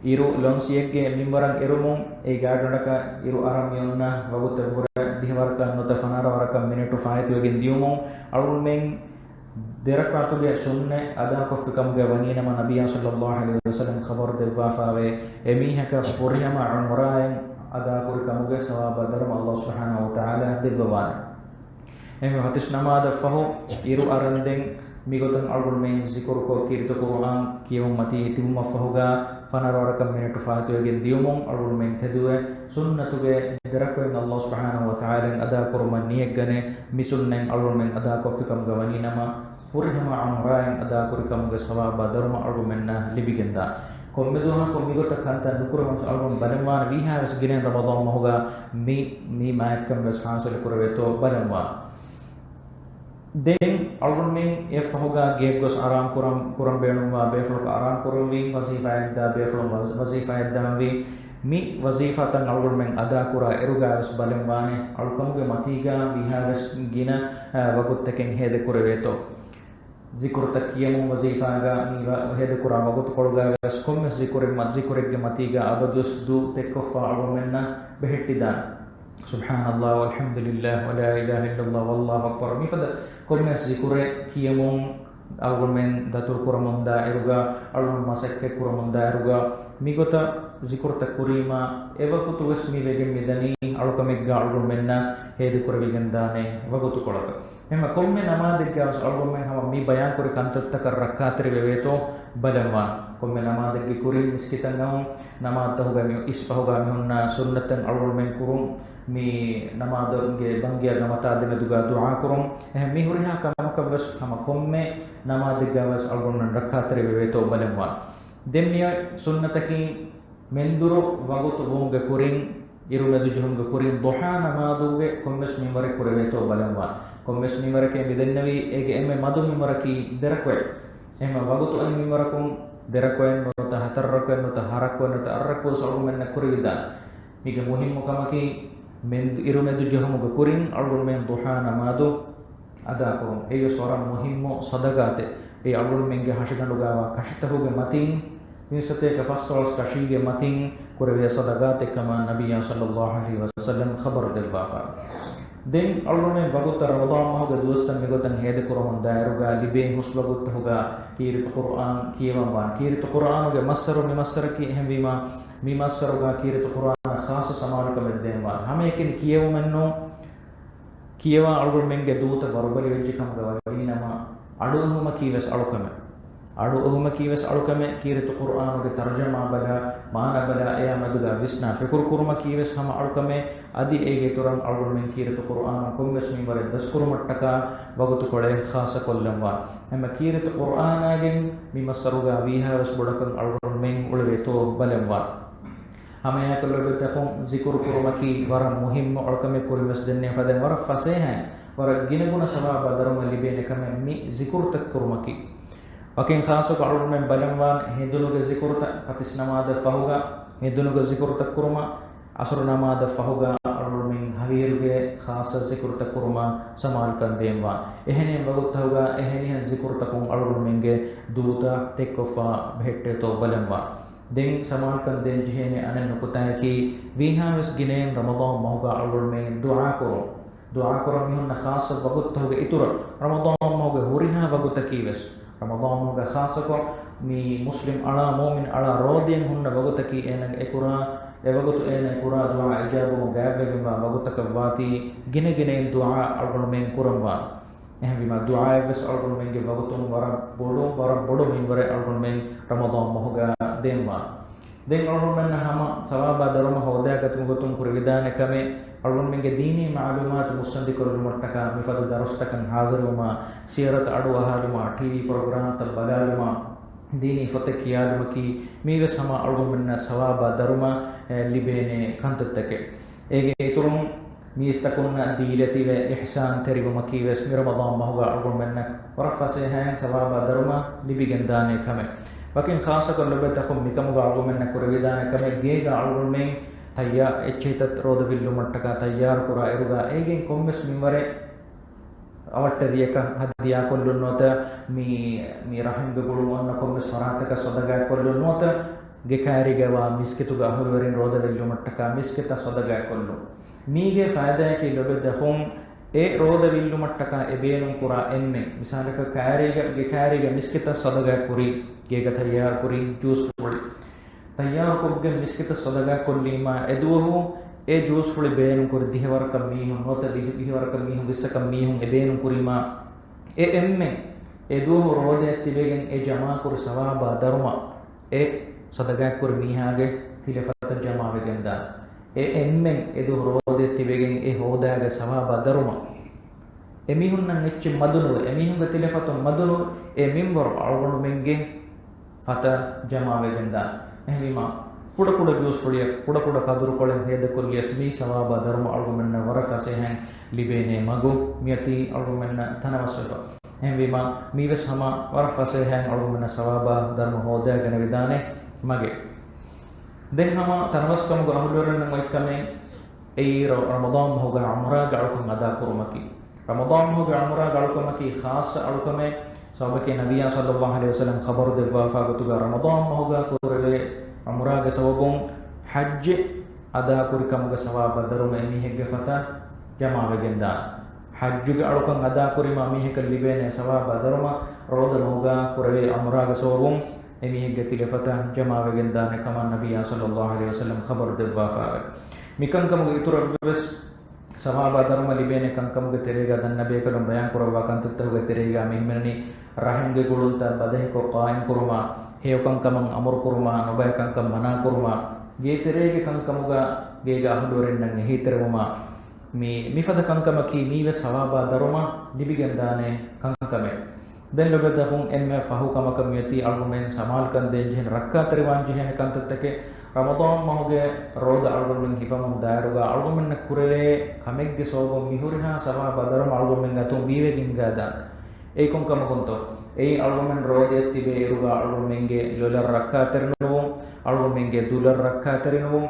އިރު ލޮންސިއެއްގެ މިންވަރަށް އެރުމުން، އެ ގާތްގަނޑަކަށް އިރު އަރަން މިއޮންނަ ވަގުތެއްވުރެ ދިހަވަރަކަށް ނުވަތަ ފަނަރަވަރަކަށް މިނެޓު ފާއިތުވެގެން ދިޔުމުން، އަޅުގަނޑުމެން ދެރަކާތުގެ ސުންނަތް އަދާކޮށްފިކަމުގަ ވަނީނަމަ، ނަބިއްޔާ ޞައްލައްލާހު ޢަލައިހި ވަސައްލަމް ޚަބަރު ދެއްވާފާވޭ، އެމީހަކަށް ފުރިހަމަ ޢުމްރާއެއް އަދާކުރި ކަމުގެ ސަވާބާ ދަރުމަ އައްލާހު ސުބްޙާނަހު ވަތަޢާލާ ދެއްވަވާނެ. އެހެންވެ، ފަތިސް ނަމާދަށް ފަހު އިރު އަރަންދެން މިގޮތުން އަޅުގަނޑުމެން ޒިކުރުކޮށް، ކީރިތި ޤުރުއާން ކިޔެވުން މަތީ ތިބުމަށްފަހުގަ، ފަނަރަވަރަކަށް މިނެޓު ފާއިތުވެގެން ދިޔުމުން އަޅުގަނޑުމެން ތެދުވެ، ސުންނަތުގެ ދެރަކުޢަތް އައްލާހު ސުބްޙާނަހު ވަތަޢާލާއަށް އަދާކުރުމަށް ނިޔަތްގަނެ، މި ސުންނަތް އަޅުގަނޑުމެން އަދާކޮށްފިކަމުގަ ވަނީނަމަ، ފުރިހަމަ ޢުމްރާއެއް އަދާކުރި ކަމުގެ ސަވާބާ ދަރުމަ އަޅުގަނޑުމެންނަށް ލިބިގެންދާ. ކޮންމެ ދުވަހަކު މިގޮތަށް ކަންތައް ނުކުރަމުން އަޅުގަނޑު ބަލަންވާނެ ވީހާވެސް ގިނައިން ރަމަޟާން މަހުގަ މި، މި މާތްކަން ވެސް ހާސިލު ކުރެވޭތޯ ބަލަންވާނެ. ދެން އަޅުގަނޑުމެން އެއަށްފަހުގަ ގެއަށްގޮސް އަރާމް ކުރަން، ކުރަން ބޭނުންވާ ބޭފުޅަކު އަރާމް ކުރަންވީ، ވަޒީފާއެއްދާ ބޭފުޅުން ވަޒ-، ވަޒީފާއެއްދާންވީ، މި ވަޒީފާތައް އަޅުގަނޑުމެން އަދާކުރާ އިރުގަވެސް ބަލަންވާނެ، އަޅުކަމުގެ މަތީގަ ވީހާވެސް ގިނަ، އަ، ވަގުތުތަކެއް ހޭދަކުރެވޭތޯ. ޒިކުރުތައް ކިޔަމުން ވަޒީފާގަ މި ވަ-، ހޭދަކުރާ ވަގުތުކޮޅުގަވެސް ކޮންމެސް ޒިކުރެއް މަ-، ޒިކުރެއްގެ މަތީގަ އަބަދުވެސް ދޫ ތެއްކޮށްފަ އަޅުގަނޑުމެންނަށް ބެހެއްޓިދާނެ. سبحان الله والحمد لله ولا إله إلا الله والله أكبر. މިފަދަ ކޮންމެސް ޒިކުރެއް ކިޔަމުން އަޅުގަނޑުމެން ދަތުރު ކުރަމުންދާ އިރުގަ، އަޅުގަނޑު މަސައްކަތް ކުރަމުންދާ އިރުގަ، މިގޮތަށް ޒިކުރުތައް ކުރީމާ، އެވަގުތުވެސް މި ވެގެން މިދަނީ އަޅުކަމެއްގަ އަޅުގަނޑުމެންނަށް ހޭދަކުރެވިގެންދާނެ ވަގުތުކޮޅަކަށް. އެހެންވެ ކޮންމެ ނަމާދެއްގަވެސް އަޅުގަނޑުމެން ހަމަ މި ބަޔާންކުރި ކަންތައްތަކަށް ރައްކާތެރިވެވޭތޯ ބަލަންވާނެ. ކޮންމެ ނަމާދެއްގެ ކުރިން މިސްކިތަށް އައުން، ނަމާދުތަކުގަ މި އިސްފަހުގަ މިހުންނަ ސުންނަތެއް އަޅުގަނޑުމެން ކުރުން، މި ނަމާދުގެ ބަންގިޔާ ގަމަތާ ދެމެދުގަ ދުޢާ ކުރުން. އެހެން މި ހުރިހާ ކަމަކަށްވެސް ހަމަ ކޮންމެ ނަމާދެއްގަވެސް އަޅުގަނޑުމެން ރައްކާތެރިވެވޭތޯ ބަލަންވާނެ. ދެން މިއޮތް ސުންނަތަކީ މެންދުރު ވަގުތު ވުމުގެ ކުރިން، އިރުމެދުޖެހުމުގެ ކުރިން ޟުޙާ ނަމާދުގެ ކޮންމެސް މިންވަރެއް ކުރެވޭތޯ ބަލަންވާނެ. ކޮންމެސް މިންވަރެކޭ މިދެންނެވީ، އޭގެ އެންމެ މަދު މިންވަރަކީ ދެރަކުޢަތް. އެހެންވެ ވަގުތު އޮތް މިންވަރަކުން ދެރަކުޢަތް ނުވަތަ ހަތަރު ރަކުޢަތް ނުވަތަ ހަ ރަކުޢަތް ނުވަތަ އަށް ރަކުޢަތް ވެސް އަޅުގަނޑުމެންނަށް ކުރެވިދާނެ. މީގެ މުހިއްމު ކަމަކީ، މެން އިރުމެދު ޖެހުމުގެ ކުރިން އަޅުގަނޑުމެން ޟުޙާ ނަމާދު އަދާކުރުން. އެއީވެސް ވަރަށް މުހިއްމު ޞަދަޤާތެއް. އެ އަޅުގަނޑުމެންގެ ހަށިގަނޑުގަވާ ކަށިތަކުގެ މަތިން، ތިން ސަތޭކަ ފަސްދޮޅަސް ކަށީގެ މަތިން ކުރެވޭ ޞަދަޤާތެއް ކަމަށް ނަބިއްޔާ ޞައްލައްލާހު ޢަލައިހި ވަސައްލަމް ޚަބަރު ދެއްވާފަ. ދެން އަޅުގަނޑުމެން ވަގުތަށް ރަމަޟާން މަހުގެ ދުވަސްތައް މިގޮތަށް ހޭދަކުރަމުން ދާއިރުގަ ލިބޭ ހުސް ވަގުތުތަކުގަ ކީރިތި ޤުރުއާން ކިޔަވަން ވާނެ. ކީރިތި ޤުރުއާނުގެ މައްސަރަކީ އެހެންވީމާ، މި މައްސަރުގަ ކީރިތި ޤުރުއާނަށް ޚާއްޞަ ސަމާލުކަމެއް ދޭންވާނެ. ހަމައެކަނި ކިޔެވުމެއްނޫން، ކިޔަވާ އަޅުގަނޑުމެންގެ ދޫތައް ވަރުބަލިވެއްޖެ ކަމުގަ ވަނީނަމަ، އަޑުއެހުމަކީ ވެސް އަޅުކަމެއް. އަޑުއެހުމަކީ ވެސް އަޅުކަމެއް، ކީރިތި ޤުރުއާނުގެ ތަރުޖަމާ ބަލާ، މާނަ ބަލާ، އެއާ މެދުގަ ވިސްނާ ފިކުރު ކުރުމަކީ ވެސް ހަމަ އަޅުކަމެއް. އަދި އޭގެ އިތުރަށް އަޅުގަނޑުމެން ކީރިތި ޤުރުއާނު ކޮންމެސް މިންވަރެއް ދަސްކުރުމަށްޓަކާ ވަގުތުކޮޅެއް ޚާއްޞަކޮށްލަންވާނެ. އެހެންވެ ކީރިތި ޤުރުއާނާގެން މި މައްސަރުގަ ވީހާވެސް ބޮޑަކަށް އަޅުގަނޑުމެން އުޅެވޭތޯ ބަލަންވާނެ. ހަމައެއާއެކު ލޮބުވެތި އަޚުން، ޒިކުރު ކުރުމަކީ ވަރަށް މުހިއްމު އަޅުކަމެއް. ކުރިންވެސް ދެންނެވި ފަދައިން ވަރަށް ފަސޭހައިން ވަރަށް ގިނަގުނަ ސަވާބާ ދަރުމަ ލިބޭނެ ކަމެއް މި ޒިކުރުތައް ކުރުމަކީ. ވަކިން ޚާއްޞަކޮށް އަޅުގަނޑުމެން ބަލަންވާން ހެނދުނުގެ ޒިކުރުތައް، ފަތިސް ނަމާދަށް ފަހުގަ ހެނދުނުގެ ޒިކުރުތައް ކުރުމަށް، އަސުރު ނަމާދަށް ފަހުގަ އަޅުގަނޑުމެން ހަވީރުގެ ޚާއްޞަ ޒިކުރުތައް ކުރުމަށް ސަމާލުކަން ދޭންވާން. އެހެނިހެން ވަގުތުތަކުގަ އެހެނިހެން ޒިކުރުތަކުން އަޅުގަނޑުމެންގެ ދޫތައް ތެއްކޮށްފަ ބެހެއްޓޭތޯ ބަލަންވާން. ދެން ސަމާލުކަން ދޭން ޖެހޭނެ އަނެއް ނުކުތާއަކީ، ވީހާވެސް ގިނައިން ރަމަޟާން މަހުގަ އަޅުގަނޑުމެން ދުޢާ ކުރުން. ދުޢާ ކުރަން މިހުންނަ ޚާއްޞަ ވަގުތުތަކުގެ އިތުރަށް، ރަމަޟާން މަހުގެ ހުރިހާ ވަގުތަކީ ވެސް، ރަމަޟާން މަހުގަ ޚާއްޞަކޮށް މި މުސްލިމް އަޅާ، މުއުމިން އަޅާ ރޯދައިން ހުންނަ ވަގުތަކީ އޭނަގެ އެކުރާ، އެ ވަގުތު އޭނަ އެކުރާ ދުޢާ އިޖާބަވުން ގާތްވެގެންވާ ވަގުތަކަށް ވާތީ، ގިނަ ގިނައިން ދުޢާ އަޅުގަނޑުމެން ކުރަންވާން. އެހެންވީމާ، ދުޢާއެއްވެސް އަޅުގަނޑުމެންގެ ވަގުތުން ވަރަށް ބޮޑު، ވަރަށް ބޮޑު މިންވަރެއް އަޅުގަނޑުމެން ރަމަޟާން މަހުގަ ދޭންވާން. ދެން އަޅުގަނޑުމެންނަށް ހަމަ ސަވާބާ ދަރުމަ ހޯދާގަތުމުގެ ގޮތުން ކުރެވިދާނެ ކަމެއް، އަޅުގަނޑުމެންގެ ދީނީ މަޢުލޫމާތު މުއްސަނދިކޮށްލުމަށްޓަކާ މިފަދަ ދަރުސްތަކަށް ހާޒިރުވުމާ، ސިޔަރަތައް އަޑުއަހާލުމާ، ޓީވީ ޕްރޮގްރާމްތައް ބަލާލުމާ، ދީނީ ފޮތެއް ކިޔާލުމަކީ، މީވެސް ހަމަ އަޅުގަނޑުމެންނަށް ސަވާބާ ދަރުމަ، އެ، ލިބޭނެ ކަންތައްތަކެއް. އޭގެ އިތުރުން، މީސްތަކުންނަށް ދީލަތިވެ އިޙްސާންތެރިވުމަކީ ވެސް މި ރަމަޟާން މަހުގަ އަޅުގަނޑުމެންނަށް ވަރަށް ފަސޭހައިން ސަވާބާ ދަރުމަ ލިބިގެންދާނެ ކަމެއް. ވަކިން ޚާއްޞަކޮށް ލޮބުވެތި އަޚުން މިކަމުގަ އަޅުގަނޑުމެންނަށް ކުރެވިދާނެ ކަމެއް، ގޭގަ އަޅުގަނޑުމެން ތައްޔާ-، އެއްޗެހިތައް ރޯދަ ވިއްލުމަށްޓަކާ ތައްޔާރު ކުރާ އިރުގަ އޭގެން ކޮންމެސް މިންވަރެއް އަވަށްޓެރިއަކަށް ހަދިޔާކޮށްލުން ނުވަތަ މި، މި ރަޙިމްގެ ގުޅުން އޮންނަ ކޮންމެސް ފަރާތަކަށް ޞަދަޤާތްކޮށްލުން ނުވަތަ ގެކާރީގަ ވާ މިސްކިތުގަ އަހުލުވެރިން ރޯދަ ވިއްލުމަށްޓަކާ މިސްކިތަށް ޞަދަޤާތްކޮށްލުން. މީގެ ފައިދާއަކީ ލޮބުވެތި އަޚުން، އެ ރޯދަ ވިއްލުމަށްޓަކާ އެ ބޭނުން ކުރާ އެންމެން، މިސާލަކަށް ކާރީގަ، ގެކާރީގަ މިސްކިތަށް ޞަދަޤާތްކުރީ، ގޭގަ ތައްޔާރުކުރީ ޖޫސް ފުޅި. ތައްޔާރުކޮށްގެން މިސްކިތަށް ޞަދަޤާތްކޮށްލީމާ، އެ ދުވަހު އެ ޖޫސް ފުޅި ބޭނުންކުރި ދިހަވަރަކަށް މީހުން ނުވަތަ ވިހި، ވިހިވަރަކަށް މީހުން، ވިއްސަކަށް މީހުން އެ ބޭނުންކުރީމާ، އެ އެންމެން އެ ދުވަހު ރޯދައަށް ތިބެގެން އެ ޖަމާކުރި ސަވާބާ ދަރުމަ އެ ޞަދަޤާތްކުރި މީހާގެ ތިލަފަތަށް ޖަމާވެގެންދާނެ. އެ އެންމެން އެ ދުވަހު ރޯދައަށް ތިބެގެން އެ ހޯދާގެ ސަވާބާ ދަރުމަ އެމީހުންނަށް އެއްޗެއް މަދުނުވެ، އެމީހުންގެ ތިލަފަތުން މަދުނުވެ، އެ މިންވަރު އަޅުގަނޑުމެންގެ ފަތަ ޖަމާވެގެންދާނެ. އެހެންވީމާ، ކުޑަކުޑަ ޖޫސް ފުޅިއަށް، ކުޑަކުޑަ ކަދުރުކޮޅެއް ހޭދަކޮށްލިޔަސް މީ ސަވާބާ ދަރުމަ އަޅުގަނޑުމެންނަށް ވަރަށް ފަސޭހައިން ލިބޭނޭ މަގު. މިއޮތީ އަޅުގަނޑުމެންނަށް ތަނަވަސްވެފަ. އެހެންވީމާ، މީވެސް ހަމަ ވަރަށް ފަސޭހައިން އަޅުގަނޑުމެންނަށް ސަވާބާ ދަރުމަ ހޯދައިގަނެވިދާނެ މަގެއް. ދެން ހަމަ ތަނަވަސްކަމުގެ އަހުލުވެރިންނަށް އޮތްކަމެއް އެއީ ރަ-، ރަމަޟާން މަހުގެ ޢުމްރާގެ އަޅުކަން އަދާކުރުމަކީ. ރަމަޟާން މަހުގެ ޢުމްރާގެ އަޅުކަމަކީ ޚާއްޞަ އަޅުކަމެއް. ސަބަބަކީ ނަބިއްޔާ ޞައްލައްލާހު ޢަލައިހި ވަސައްލަމް ޚަބަރު ދެއްވާފާ ގޮތުގަ ރަމަޟާން މަހުގަ ކުރެވޭ ޢުމްރާގެ ސަބަބުން ޙައްޖެއް އަދާކުރި ކަމުގެ ސަވާބާ ދަރުމަ އެމީހެއްގެ ފަތަށް ޖަމާވެގެންދާނެ. ޙައްޖުގެ އަޅުކަން އަދާކުރިމާ މީހަކަށް ލިބޭނެ ސަވާބާ ދަރުމަ ރޯދަ މަހުގަ ކުރެވޭ ޢުމްރާގެ ސަބަބުން އެމީހެއްގެ ތިލަފަތަށް ޖަމާވެގެންދާނެ ކަމަށް ނަބިއްޔާ ޞައްލައްލާހު ޢަލައިހި ވަސައްލަމް ޚަބަރު ދެއްވާފާވެ. މިކަންކަމުގެ އިތުރަށްވެސް ސަވާބާ ދަރުމަ ލިބޭނެ ކަންކަމުގެ ތެރޭގަ ދަންނަބޭކަލުން ބަޔާން ކުރައްވާ ކަންތައްތަކުގެ ތެރޭގަ މި ހިމެނެނީ ރަޙިމްގެ ގުޅުންތައް ބަދަހިކޮށް ޤާއިމްކުރުމާ، ހެޔޮކަންކަމަށް އަމުރުކުރުމާ، ނުބައި ކަންކަން މަނާކުރުމާ، ގޭތެރޭގެ ކަންކަމުގަ ގޭގެ އަހުލުވެރިންނަށް އެހީތެރިވުމާ، މި، މިފަދަ ކަންކަމަކީ މީވެސް ސަވާބާ ދަރުމަ ލިބިގެންދާނެ ކަންކަމެއް. ދެން ލޮބުވެތި އަޚުން، އެންމެ ފަހު ކަމަކަށް މިއޮތީ އަޅުގަނޑުމެން ސަމާލުކަން ދޭންޖެހޭނެ، ރައްކާތެރިވާންޖެހޭނެ ކަންތައްތަކެއް. ރަމަޟާން މަހުގެ ރޯދަ އަޅުގަނޑުމެން ހިފަމުން ދާއިރުގަ އަޅުގަނޑުމެންނަށް ކުރެވޭ ކަމެއްގެ ސަބަބުން މިހުރިހާ ސަވާބާ ދަރުމަ އަޅުގަނޑުމެން އަތުން ބީވެގެން ހިނގާދާނެ. އެއީ ކޮންކަމަކުންތޯ؟ އެއީ އަޅުގަނޑުމެން ރޯދައަށް ތިބޭ އިރުގަ އަޅުގަނޑުމެންގެ ލޮލަށް ރައްކާތެރިނުވުން، އަޅުގަނޑުމެންގެ ދުލަށް ރައްކާތެރިނުވުން،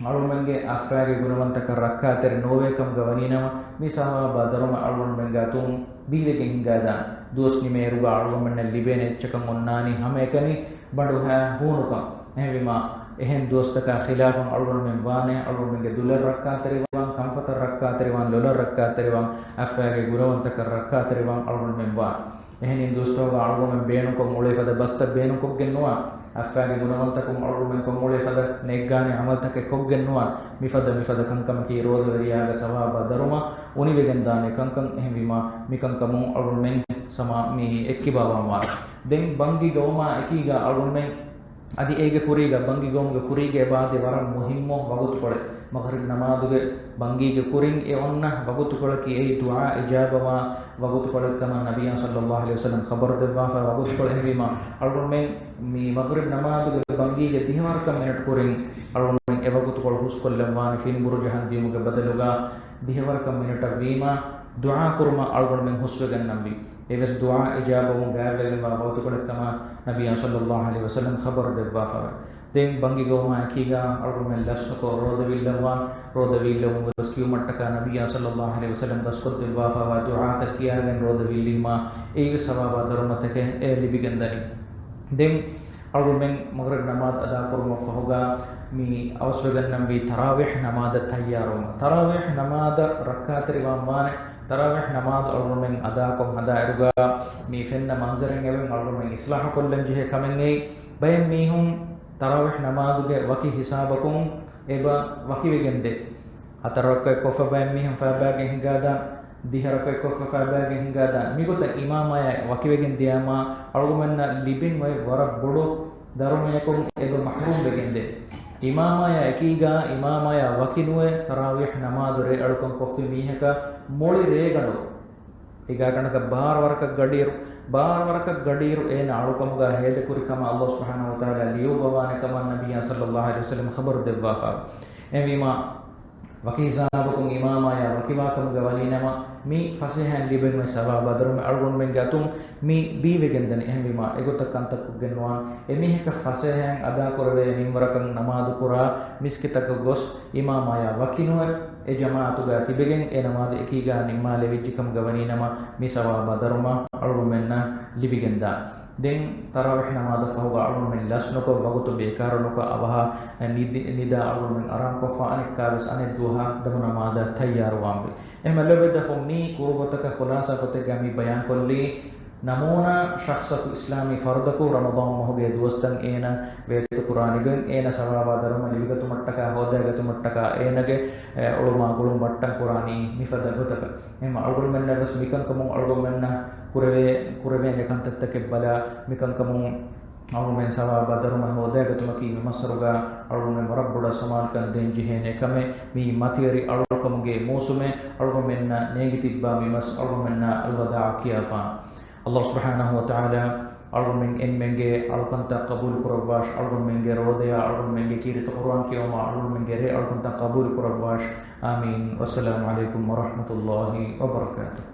އަޅުގަނޑުމެންގެ އައްފާގެ ގުނަވަންތަކަށް ރައްކާތެރި ނޯވޭ ކަމުގަ ވަނީނަމަ، މި ސަވާބާ ދަރުމަ އަޅުގަނޑުމެންގެ އަތުން ބީވެގެން ހިނގާދާނެ. ދުވަސް ނިމޭއިރުގަ އަޅުގަނޑުމެންނަށް ލިބޭނެ އެއްޗަކަށް އޮންނާނީ ހަމައެކަނި ބަނޑުހައި ހޫނުކަން. އެހެންވީމާ، އެހެން ދުވަސްތަކާ ޚިލާފަށް އަޅުގަނޑުމެން ވާނެ، އަޅުގަނޑުމެންގެ ދުލަށް ރައްކާތެރިވާން، ކަންފަތަށް ރައްކާތެރިވާން، ލޮލަށް ރައްކާތެރިވާން، އައްފާގެ ގުނަވަންތަކަށް ރައްކާތެރިވާން އަޅުގަނޑުމެން ވާނެ. އެހެނީ ދުވަސްތަކުގަ އަޅުގަނޑުމެން ބޭނުންކޮށް އުޅޭ ފަދަ ބަސްތައް ބޭނުންކޮށްގެން ނުވާނެ. އައްފާގެ ގުނަވަންތަކުން އަޅުގަނޑުމެން ކޮށްއުޅޭ ފަދަ ނޭއްގާނެ ޢަމަލުތަކެއް ކޮށްގެން ނުވާނެ. މިފަދަ، މިފަދަ ކަންކަމަކީ ރޯދަވެރިޔާގެ ސަވާބާ ދަރުމަ އުނިވެގެންދާނެ ކަންކަން. އެހެންވީމާ، މިކަންކަމުން އަޅުގަނޑުމެން ސަމާ މި އެއްކިބާވާން ވާނެ. ދެން ބަންގި ގައުމާ އެކީގަ އަޅުގަނޑުމެން އަދި އޭގެ ކުރީގަ ބަންގި ގައުމުގެ ކުރީގެ އެބައި ވަރަށް މުހިއްމު ވަގުތުކޮޅެއް. މަޣްރިބް ނަމާދުގެ ބަންގީގެ ކުރިން އެ އޮންނަ ވަގުތުކޮޅަކީ އެއީ ދުޢާ އިޖާބަވާ ވަގުތުކޮޅެއް ކަމަށް ނަބިއްޔާ ޞައްލައްލާހު ޢަލައިހި ވަސައްލަމް ޚަބަރު ދެއްވާފަ ވަގުތުކޮޅެއް. އެހެންވީމާ، އަޅުގަނޑުމެން މި މަޣްރިބް ނަމާދުގެ ބަންގީގެ ދިހަވަރަކަށް މިނެޓް ކުރިން އަޅުގަނޑުމެން އެ ވަގުތުކޮޅު ހުސްކޮށްލަން ވާނެ ފިނިބުރު ޖަހަން ދިޔުމުގެ ބަދަލުގަ ދިހަވަރަކަށް މިނެޓަށް ވީމާ، ދުޢާ ކުރުމަށް އަޅުގަނޑުމެން ހުސްވެގަންނަންވީ. އެވެސް ދުޢާ އިޖާބަވުން ގާތްވެގެންވާ ވަގުތުކޮޅެއް ކަމަށް ނަބިއްޔާ ޞައްލައްލާހު ޢަލައިހި ވަސައްލަމް ޚަބަރު ދެއްވާފައެވެ. ދެން ބަންގި ގައުމާ އެކީގަ އަޅުގަނޑުމެން ލަސްނުކޮށް ރޯދަ ވިއްލައްވާ، ރޯދަ ވިއްލަވުން ވެސް ކިޔުމަށްޓަކާ ނަބިއްޔާ ޞައްލައްލާހު ޢަލައިހި ވަސައްލަމް ދަސްކޮށްދެއްވާފައިވާ ދުޢާތައް ކިޔާގެން ރޯދަ ވިއްލީމާ، އެއީވެސް ސަވާބާ ދަރުމަތަކެއް އެ ލިބިގެންދަނީ. ދެން އަޅުގަނޑުމެން މަޣްރިބް ނަމާދު އަދާކުރުމަށް ފަހުގަ މި އަވަސްވެގަންނަންވީ ތަރާވީޙް ނަމާދަށް ތައްޔާރުވުމަށް. ތަރާވީޙް ނަމާދަށް ރައްކާތެރިވާން ވާނެ. ތަރާވީޙް ނަމާދު އަޅުގަނޑުމެން އަދާކޮށް ހަނދާއިރުގަ މި ފެންނަ މަންޒަރެއް އެބަ އަޅުގަނޑުމެން އިޞްލާޙު ކޮށްލަން ޖެހޭ ކަމެއް. އެއީ ބައެއް މީހުން ތަރާވީޙް ނަމާދުގެ ވަކި ހިސާބަކުން އެބަ ވަކިވެގެންދޭ. ހަތަރު ރަކުޢަތް ކޮށްފަ ބައެއް މީހުން ފައިބައިގެން ހިނގާދާން، ދިހަ ރަކުޢަތް ކޮށްފަ ފައިބައިގެން ހިނގާދާން. މިގޮތަށް އިމާމާޔާ ވަކިވެގެން ދިޔާމާ އަޅުގަނޑުމެންނަށް ލިބެން އޮތް ވަރަށް ބޮޑު ދަރުމަޔަކުން އެބަ މަޙްރޫމް ވެގެންދޭ. އިމާމާޔާ އެކީގަ އިމާމާޔާ ވަކި ނުވެ ތަރާވީޙް ނަމާދު ރޭ އަޅުކަން ކޮށްފި މީހަކަށް މުޅި ރޭގަނޑު ހިނގާގަނޑަކަށް ބާރަ ވަރަކަށް ގަޑިއިރު، ބާރަ ވަރަކަށް ގަޑިއިރު އޭނަ އަޅުކަމުގަ ހޭދަކުރި ކަމަށް ﷲ ސުބްޙާނަހޫ ވަތަޢާލާ ލިޔުއްވަވާނެ ކަމަށް ނަބިއްޔާ ޞައްލައްލާހު ޢަލައިހި ވަސައްލަމް ޚަބަރު ދެއްވާފަ. އެހެންވީމާ، ވަކި ހިސާބަކުން އިމާމާޔާ ވަކިވާކަމުގަ ވަނީނަމަ، މި ފަސޭހައިން ލިބެން އޮތް ސަވާބާ ދަރުމަ އަޅުގަނޑުމެންގެ އަތުން މި ބީވެގެންދަނީ. އެހެންވީމާ، އެގޮތަށް ކަންތައް ކޮށްގެން ނުވާން. އެމީހަކަށް ފަސޭހައިން އަދާކުރެވޭ މިންވަރަކަށް ނަމާދު ކުރާ މިސްކިތަކަށް ގޮސް، އިމާމާޔާ ވަކިނުވެ، އެ ޖަމާޢަތުގަ ތިބެގެން އެ ނަމާދު އެކީގަ ނިންމާލެވިއްޖެ ކަމުގަ ވަނީނަމަ، މި ސަވާބާ ދަރުމަ އަޅުގަނޑުމެންނަށް ލިބިގެންދާނެ. ދެން ތަރާވީޙް ނަމާދަށް ފަހުގަ އަޅުގަނޑުމެން ލަސްނުކޮށް، ވަގުތު ބޭކާރު ނުކޮށް، އަވަހަށް ނިދި-، ނިދާ އަޅުގަނޑުމެން އަރާންކޮށްފަ، އަނެއްކާވެސް އަނެއް ދުވަހަށް ދަމު ނަމާދަށް ތައްޔާރުވާންވީ. އެހެންމެ ލޮބުވެތި އަޚުން، މި ކުރު ގޮތަކަށް ޚުލާޞާ ގޮތެއްގަ މި ބަޔާންކޮށްލީ، ނަމޫނާ ޝަޚްޞަކު، އިސްލާމީ ފަރުދަކު ރަމަޟާން މަހުގެ ދުވަސްތައް އޭނަ ވޭތުކުރާނެގޮތް، އޭނަ ސަވާބާ ދަރުމަ ލިބިގަތުމަށްޓަކާ ހޯދައިގަތުމަށްޓަކާ އޭނަގެ، އެ، އުޅުމާ ގުޅުން ބައްޓަން ކުރާނީ މިފަދަ ގޮތަކަށް. އެހެންމަ އަޅުގަނޑުމެންނަށް ވެސް މިކަންކަމުން އަޅުގަނޑުމެންނަށް ކުރެވޭ، ކުރެވޭނެ ކަންތައްތަކެއް ބަލާ، މިކަންކަމުން އަޅުގަނޑުމެން ސަވާބާ ދަރުމަ ހޯދައިގަތުމަކީ މި މައްސަރުގަ އަޅުގަނޑުމެން ވަރަށް ބޮޑަށް ސަމާލުކަން ދޭން ޖެހޭނެ ކަމެއް. މީ މަތިވެރި އަޅުކަމުގެ މޫސުމެއް. އަޅުގަނޑުމެންނަށް ނޭނގި ތިއްބާ މި މަސް އަޅުގަނޑުމެންނަށް އަލްވަދާޢު ކިޔާފާނެ. ﷲ ސުބްޙާނަހޫ ވަތަޢާލާ އަޅުގަނޑުމެން އެންމެންގެ އަޅުކަންތައް ޤަބޫލު ކުރައްވާށި، އަޅުގަނޑުމެންގެ ރޯދަޔާ، އަޅުގަނޑުމެންގެ ކީރިތި ޤުރުއާން ކިޔެވުމާ، އަޅުގަނޑުމެންގެ ރޭ އަޅުކަންތައް ޤަބޫލު ކުރައްވާށި. އާމީން. ވައްސަލާމު ޢަލައިކުމް ވަރަޙްމަތުﷲި ވަބަރަކާތުހު.